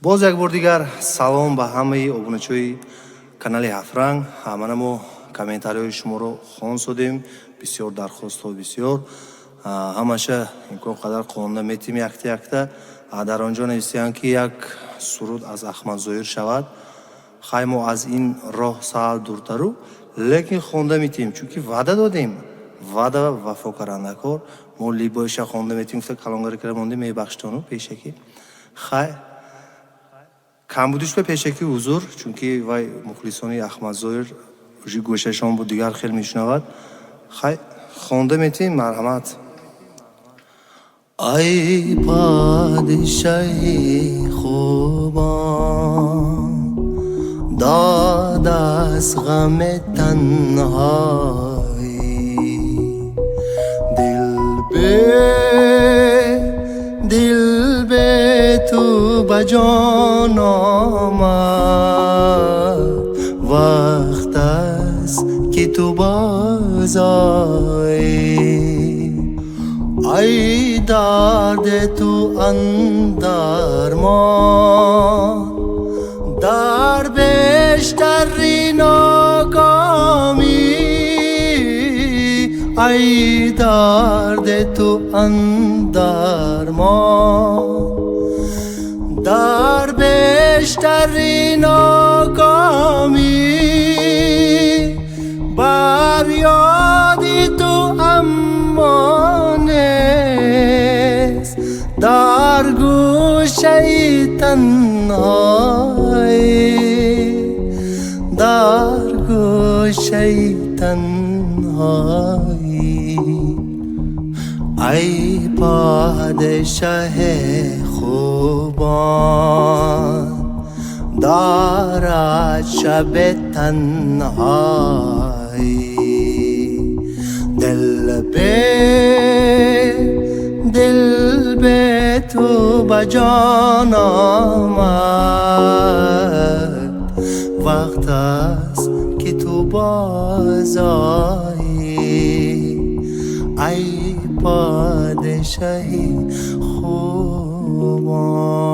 Боз як бор дигар салом ба ҳамаи обуначиҳои канали Ҳафтранг. Мана мо комментариҳои шуморо хон содем. Бисёр дархостҳо, бисёр. Ҳамаша имкон қадар хонда метим якта якта. Дар он ҷо нависиянд, ки як суруд аз Ахмадзоҳир шавад. Хай, мо аз ин роҳ саал дуртару, лекин хонда метиҳем, чунки ваъда додем, ваъда вафо карандакор. Мо либоиша хонда метиҳем гуфта калонгари кара мондем, мебахштону пешакӣ. Хай, камбудиш ба пешакӣ узур, чунки вай мухлисони Ахмадзоҳир уже гӯшашон бу дигар хел мешунавад. Хай, хонда метиҳем, марҳамат. Ай подишаҳи хубон, дод аз ғами танҳоӣ, дил бе ту ба ҷон омад, вақт аст, ки ту бозоӣ. Ай дарди ту андармон, дар бештари нокомӣ, ай дарди ту андармон, дар бештари нокомӣ, бар ёди ту амонест, дар гӯшаи танҳоӣ, дар гӯшаи танҳоӣ. Ай подшаҳи хубон, дорад шаби танҳоӣ, дил бе ту ба ҷон омад, вақт аст, ки ту бозоӣ. Ай подшаҳи хубон.